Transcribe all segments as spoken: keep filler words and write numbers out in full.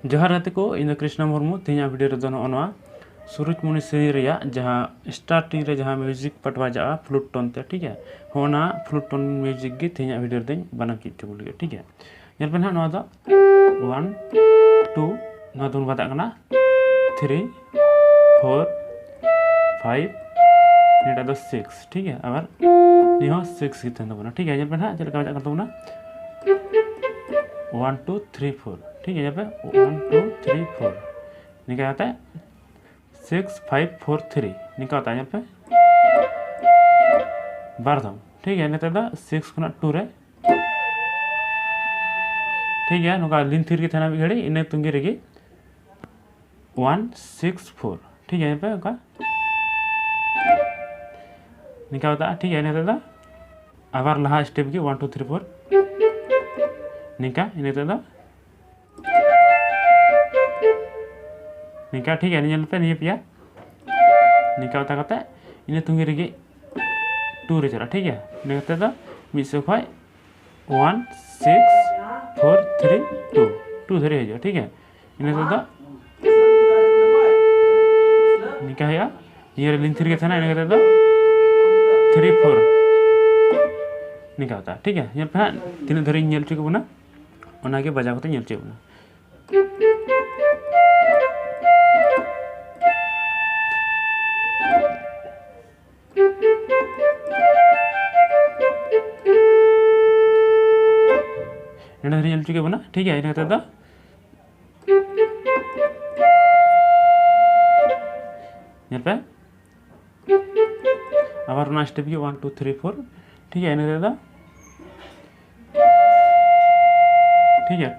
ᱡᱚᱦᱟᱨ ᱜᱟᱛᱮ ᱠᱚ, ᱤᱧ ᱫᱚ ᱠᱨᱤᱥᱱᱟ ᱢᱩᱨᱢᱩ᱾ ᱛᱮᱦᱮᱧᱟᱜ ᱵᱷᱤᱰᱤᱭᱳ ᱨᱮᱫᱚ ᱱᱚᱜᱼᱚ ᱱᱚᱣᱟ ᱥᱩᱨᱩᱡᱽ ᱢᱩᱱᱤ ᱥᱮᱨᱮᱧ ᱨᱮᱭᱟᱜ ᱡᱟᱦᱟᱸ ᱥᱴᱟᱨᱴᱤᱝ ᱨᱮ ᱡᱟᱦᱟᱸ ᱢᱤᱭᱩᱡᱤᱠ ᱯᱟᱴ ᱵᱟᱡᱟᱜᱼᱟ ᱯᱷᱞᱩᱴ ᱴᱳᱱ ᱛᱮ, ᱴᱷᱤᱠ ᱜᱮᱭᱟ, ᱦᱚᱸ ᱚᱱᱟ ᱯᱷᱞᱩᱴ ᱴᱳᱱ ᱢᱤᱭᱩᱡᱤᱠ ᱜᱮ ᱛᱮᱦᱮᱧᱟᱜ ᱵᱷᱤᱰᱤᱭᱳ ᱨᱮᱫᱚᱧ ᱵᱟᱱᱟᱢ ᱪᱮᱫ ᱦᱚᱪᱚ ᱵᱚᱱ ᱞᱟᱹᱜᱤᱫ, ᱴᱷᱤᱠ ᱜᱮᱭᱟ᱾ ᱧᱮᱞ ᱯᱮ ᱱᱟᱦᱟᱜ, ᱱᱚᱣᱟ ᱫᱚ ᱚᱣᱟᱱ, ᱴᱩ, ᱱᱚᱣᱟ ᱫᱚᱵᱚᱱ ᱵᱟᱡᱟᱜ ᱠᱟᱱᱟ ᱛᱷᱨᱤ, ᱯᱷᱳᱨ, ᱯᱷᱟᱭᱤᱵᱷ, ᱱᱤᱭᱟᱹᱴᱟᱜ ᱫᱚ ᱥᱤᱠᱥ, ᱴᱷᱤᱠ ᱜᱮᱭᱟ᱾ ᱟᱵᱟᱨ ᱱᱤᱭᱟᱹ ᱦᱚᱸ ᱥᱤᱠᱥ ᱜᱮ ᱛᱟᱦᱮᱱ ᱛᱟᱵᱚᱱᱟ, ᱴᱷᱤᱠ ᱜᱮᱭᱟ᱾ ᱧᱮᱞ ᱯᱮ ᱱᱟᱦᱟᱜ ᱪᱮᱫ ᱞᱮᱠᱟ ᱵᱟᱡᱟᱜ ᱠᱟᱱ ᱛᱟᱵᱚᱱᱟ, ᱚᱣᱟᱱ, ᱴᱩ, ᱛᱷᱨᱤ, ᱯᱷᱳᱨ, ᱴᱷᱤᱠ ᱜᱮᱭᱟ᱾ ᱧᱮᱞ ᱯᱮ, ᱚᱣᱟᱱ, ᱴᱩ, ᱛᱷᱨᱤ, ᱯᱷᱳᱨ, ᱱᱤᱝᱠᱟ ᱠᱟᱛᱮ ᱥᱤᱠᱥ, ᱯᱷᱟᱭᱤᱵᱷ, ᱯᱷᱳᱨ, ᱛᱷᱨᱤ, ᱱᱤᱝᱠᱟ ᱠᱟᱛᱮ ᱧᱮᱞ ᱯᱮ, ᱵᱟᱨ ᱫᱷᱟᱣ, ᱴᱷᱤᱠ ᱜᱮᱭᱟ᱾ ᱱᱤᱛᱚᱜ ᱫᱚ ᱥᱤᱠᱥ ᱠᱷᱚᱱᱟᱜ ᱴᱩ ᱨᱮ, ᱴᱷᱤᱠ ᱜᱮᱭᱟ, ᱱᱚᱝᱠᱟ ᱞᱤᱱ ᱛᱷᱤᱨ ᱜᱮ ᱛᱟᱦᱮᱱᱟ ᱢᱤᱫ ᱜᱷᱟᱹᱲᱤᱡ, ᱤᱱᱟᱹ ᱛᱩᱸᱜᱤ ᱨᱮᱜᱮ ᱚᱣᱟᱱ ᱥᱤᱠᱥ ᱯᱷᱳᱨ, ᱴᱷᱤᱠ ᱜᱮᱭᱟ᱾ ᱧᱮᱞ ᱯᱮ ᱚᱱᱠᱟ ᱱᱤᱝᱠᱟ ᱵᱟᱡᱟᱜᱼᱟ, ᱴᱷᱤᱠ ᱜᱮᱭᱟ᱾ ᱤᱱᱟᱹ ᱛᱮᱫᱚ ᱟᱵᱟᱨ ᱞᱟᱦᱟ ᱥᱴᱮᱯ ᱜᱮ ᱚᱣᱟᱱ, ᱴᱩ, ᱛᱷᱨᱤ, ᱯᱷᱳᱨ, ᱱᱤᱝᱠᱟ᱾ ᱤᱱᱟᱹ ᱛᱮᱫᱚ ᱱᱤᱝᱠᱟ, ᱴᱷᱤᱠ ᱜᱮᱭᱟ᱾ ᱧᱮᱞ ᱯᱮ, ᱱᱤᱭᱟᱹ ᱯᱮᱭᱟ ᱱᱤᱝᱠᱟ ᱠᱟᱛᱮ ᱠᱟᱛᱮ ᱤᱱᱟᱹ ᱛᱩᱸᱜᱤ ᱨᱮᱜᱮ ᱴᱩ ᱨᱮ ᱪᱟᱞᱟᱜᱼᱟ, ᱴᱷᱤᱠ ᱜᱮᱭᱟ᱾ ᱤᱱᱟᱹ ᱠᱟᱛᱮ ᱫᱚ ᱢᱤᱫ ᱥᱮᱫ ᱠᱷᱚᱡ one six four three two, two ᱫᱷᱟᱹᱨᱤᱡ ᱦᱤᱡᱩᱜᱼᱟ, ᱴᱷᱤᱠ ᱜᱮᱭᱟ᱾ ᱤᱱᱟᱹ ᱛᱮᱫᱚ ᱱᱤᱝᱠᱟ ᱦᱩᱭᱩᱜᱼᱟ, ᱱᱤᱭᱟᱹ ᱨᱮ ᱞᱤᱱ ᱛᱷᱤᱨ ᱜᱮ ᱛᱟᱦᱮᱱᱟ, ᱤᱱᱟᱹ ᱠᱟᱛᱮ ᱫᱚ ᱛᱷᱨᱤ ᱯᱷᱳᱨ ᱱᱤᱝᱠᱟ ᱠᱟᱛᱮ, ᱴᱷᱤᱠ ᱜᱮᱭᱟ᱾ ᱧᱮᱞ ᱯᱮ ᱦᱟᱸᱜ, ᱛᱤᱱᱟᱹᱜ ᱫᱷᱟᱹᱨᱤᱡ ᱤᱧ ᱧᱮᱞ ᱦᱚᱪᱚ ᱠᱮᱫ ᱵᱚᱱᱟ, ᱚᱱᱟᱜᱮ ᱵᱟᱡᱟᱣ ᱠᱟᱛᱮ ᱧᱮᱞ ᱦᱚᱪᱚᱭᱮᱫ ᱵᱚᱱᱟ᱾ ᱱᱚᱰᱮ ᱫᱷᱟᱹᱨᱤᱡ ᱧᱮᱞ ᱦᱚᱪᱚ ᱠᱮᱫ ᱵᱚᱱᱟ, ᱴᱷᱤᱠ ᱜᱮᱭᱟ᱾ ᱤᱱᱟᱹ ᱠᱟᱛᱮ ᱫᱚ ᱧᱮᱞ ᱯᱮ, ᱟᱵᱟᱨ ᱚᱱᱟ ᱥᱴᱮᱯ ᱜᱮ ᱚᱣᱟᱱ, ᱴᱩ, ᱛᱷᱨᱤ, ᱯᱷᱳᱨ, ᱴᱷᱤᱠ ᱜᱮᱭᱟ᱾ ᱤᱱᱟᱹ ᱠᱟᱛᱮ ᱫᱚ ᱴᱷᱤᱠ ᱜᱮᱭᱟ,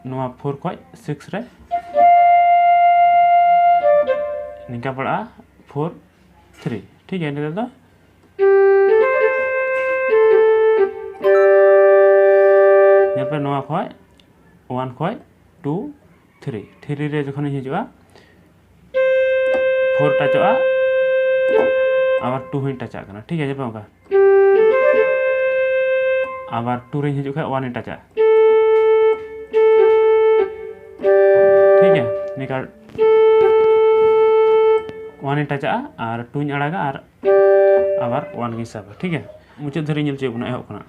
ᱱᱚᱣᱟ ᱯᱷᱳᱨ ᱠᱷᱚᱡ ᱥᱤᱠᱥ ᱨᱮ ᱱᱤᱝᱠᱟ ᱯᱟᱲᱟᱜᱼᱟ, ᱯᱷᱳᱨ, ᱛᱷᱨᱤ, ᱴᱷᱤᱠ ᱜᱮᱭᱟ᱾ ᱤᱱᱟᱹ ᱠᱟᱛᱮ ᱫᱚ ᱧᱮᱞ ᱯᱮ, ᱱᱚᱣᱟ ᱠᱷᱚᱡ ᱚᱣᱟᱱ ᱠᱷᱚᱡ ᱴᱩ, ᱛᱷᱨᱤ, ᱛᱷᱨᱤ ᱨᱮ ᱡᱚᱠᱷᱚᱱᱤᱧ ᱦᱤᱡᱩᱜᱼᱟ, ᱯᱷᱳᱨ ᱴᱟᱪᱚᱜᱼᱟ, ᱟᱵᱟᱨ ᱴᱩ ᱦᱚᱸᱧ ᱴᱟᱪᱟᱜ ᱠᱟᱱᱟ, ᱴᱷᱤᱠ ᱜᱮᱭᱟ, ᱧᱮᱞ ᱯᱮ ᱚᱱᱠᱟ᱾ ᱟᱵᱟᱨ ᱴᱩ ᱨᱮᱧ ᱦᱤᱡᱩᱜ ᱠᱷᱟᱡ ᱚᱣᱟᱱ ᱤᱧ ᱴᱟᱪᱟ, ᱴᱷᱤᱠ ᱜᱮᱭᱟ, ᱱᱤᱠᱟ ᱚᱣᱟᱱ ᱤᱧ ᱴᱟᱪᱟᱜᱼᱟ ᱟᱨ ᱴᱩᱧ ᱟᱲᱟᱜᱟ ᱟᱨ ᱟᱵᱟᱨ ᱚᱣᱟᱱ ᱜᱤᱧ ᱥᱟᱵᱟ, ᱴᱷᱤᱠ ᱜᱮᱭᱟ᱾ ᱢᱩᱪᱟᱹᱫ ᱫᱷᱟᱹᱨᱤᱡ ᱧᱮᱞ ᱦᱚᱪᱚᱭᱮᱫ ᱵᱚᱱᱟ ᱮᱦᱚᱵ ᱠᱷᱚᱱᱟᱜ᱾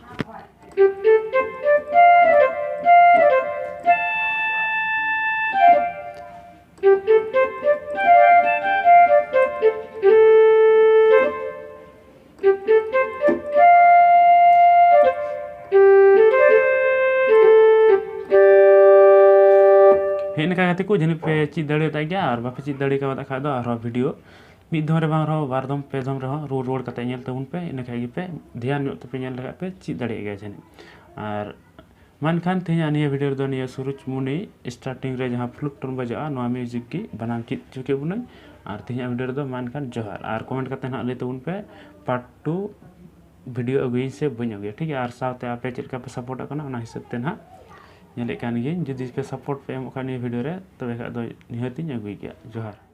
ᱦᱮᱸ, ᱱᱚᱝᱠᱟ ᱠᱟᱛᱮ ᱠᱚ ᱡᱟᱹᱱᱤᱡ ᱯᱮ ᱪᱮᱫ ᱫᱟᱲᱮᱭᱟᱫ ᱜᱮᱭᱟ, ᱟᱨ ᱵᱟᱯᱮ ᱪᱮᱫ ᱫᱟᱲᱮ ᱠᱟᱣᱫ ᱠᱷᱟᱡ ᱫᱚ ᱟᱨᱦᱚᱸ ᱵᱷᱤᱰᱤᱭᱳ ᱢᱤᱫ ᱫᱷᱚᱢ ᱨᱮ ᱵᱟᱝ ᱨᱮᱦᱚᱸ ᱵᱟᱨ ᱫᱷᱚᱢ, ᱯᱮ ᱫᱷᱚᱢ ᱨᱮᱦᱚᱸ ᱨᱩᱣᱟᱹᱲ, ᱨᱩᱣᱟᱹᱲ ᱠᱟᱛᱮ ᱧᱮᱞ ᱛᱟᱵᱚᱱ ᱯᱮ᱾ ᱤᱱᱟᱹ ᱠᱷᱟᱡ ᱜᱮᱯᱮ ᱫᱷᱮᱭᱟᱱ ᱧᱚᱜ ᱛᱮᱯᱮ ᱧᱮᱞ ᱞᱮᱠᱷᱟᱡ ᱯᱮ ᱪᱮᱫ ᱫᱟᱲᱮᱭᱟᱜ ᱜᱮᱭᱟ ᱡᱟᱹᱱᱤᱡ᱾ ᱟᱨ ᱢᱟ ᱮᱱᱠᱷᱟᱱ ᱛᱮᱦᱮᱧᱟᱜ ᱱᱤᱭᱟᱹ ᱵᱷᱤᱰᱤᱭᱳ ᱨᱮᱫᱚ ᱱᱤᱭᱟᱹ ᱥᱩᱨᱩᱡᱽ ᱢᱩᱱᱤ starting ᱨᱮ ᱡᱟᱦᱟᱸ flute tone ᱵᱟᱡᱟᱜᱼᱟ, ᱱᱚᱣᱟ music ᱜᱮ ᱵᱮᱱᱟᱣ ᱪᱮᱫ ᱦᱚᱪᱚ ᱠᱮᱫ ᱵᱚᱱᱟᱹᱧ᱾ ᱟᱨ ᱛᱮᱦᱮᱧᱟᱜ ᱵᱷᱤᱰᱤᱭᱳ ᱨᱮᱫᱚ ᱢᱟ ᱮᱱᱠᱷᱟᱱ ᱡᱚᱦᱟᱨ, ᱟᱨ comment ᱠᱟᱛᱮ ᱱᱟᱦᱟᱜ ᱞᱟᱹᱭ ᱛᱟᱵᱚᱱ ᱯᱮ part two ᱵᱷᱤᱰᱤᱭᱳ ᱟᱹᱜᱩᱭᱟᱹᱧ ᱥᱮ ᱵᱟᱹᱧ ᱟᱹᱜᱩᱭᱟ, ᱴᱷᱤᱠ ᱜᱮᱭᱟ᱾ ᱟᱨ ᱥᱟᱶᱛᱮ ᱟᱯᱮ ᱪᱮᱫ ᱞᱮᱠᱟ ᱯᱮ ᱥᱟᱯᱳᱨᱴ ᱠᱟᱱᱟ, ᱚᱱᱟ ᱦᱤᱥᱟᱹᱵ ᱛᱮ ᱱᱟᱦᱟᱜ ᱧᱮᱞᱮᱫ ᱠᱟᱱ ᱜᱤᱭᱟᱹᱧ᱾ ᱡᱩᱫᱤ ᱯᱮ ᱥᱟᱯᱳᱨᱴ ᱯᱮ ᱮᱢᱚᱜ ᱠᱷᱟᱱ ᱱᱤᱭᱟᱹ ᱵᱷᱤᱰᱤᱭᱳ ᱨᱮ, ᱛᱚᱵᱮ ᱠᱷᱟᱡ ᱫᱚ ᱱᱤᱦᱟᱹᱛᱤᱧ ᱟᱹᱜᱩᱭ ᱜᱮᱭᱟ᱾ ᱡᱚᱦᱟᱨ᱾